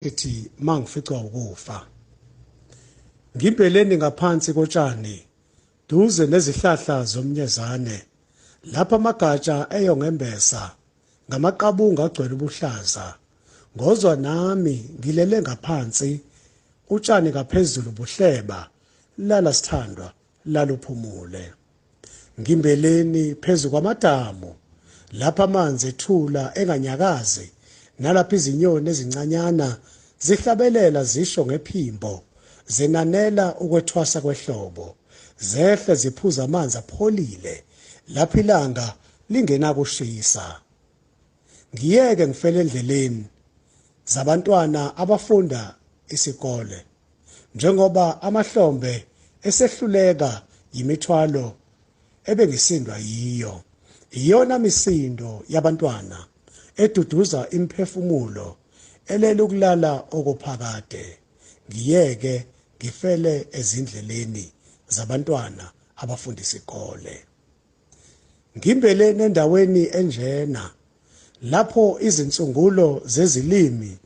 Ngithi mangificwa ukufa, ngimbeleni ngaphansi kotshani duze nezihlahla zomnyezane, lapha amagatsha eyongembesa ngamaqabunga agcwele ubuhlaza. Ngozwa nami ngilele ngaphansi, utshani ngaphezulu buhleba, lala sithandwa, lala uphumule. Ngimbeleni phezu kwamadamu, lapha amanzi ethula enganyakazi, nalapho izinyoni ezincanyana zihlabelela zisho ngephimbo, zenanela ukwethwasa kwehlobo, zehle ziphuza amanzi apholile, lapho ilanga lingenakushisa. Ngiyeke ngifele endleleni zabantwana abafunda isikole, njengoba amahlombe esehluleka yimithwalo ebengisindwa yiyo. Iyona misindo yabantwana eduduza imphefumulo elele ukulala okuphakade. Ngiyeke ngifele ezindleleni zabantwana abafunda isikole. Ngimbeleni endaweni enjena lapho izinsungulo zezilimi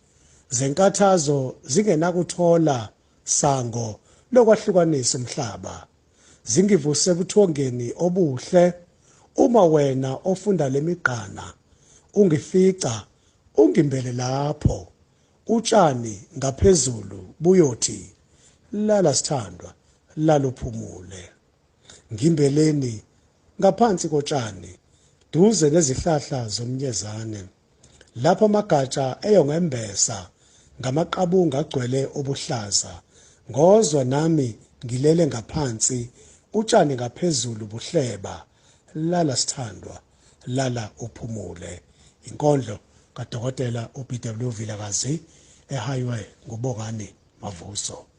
zenkathazo zingenakuthola sango lokwahlukanisa umhlaba, zingivuse ebuthongeni obuhle. Uma wena ofunda lemigqana ungifica, ungimbele lapho, utshani ngaphezulu buyothi lala sithandwa, lala uphumule. Ngimbeleni ngaphansi kotshani duze nezihlahla zomnyezane, lapho amagatsha eyongembesa ngamaqabunga agcwele ubuhlaza. Ngozwa nami ngilele ngaphansi, utshani ngaphezulu buhleba, lala sithandwa, lala uphumule. Inkondlo kaDokotela uBW Vilakazi eHighway nguBongani Mavuso.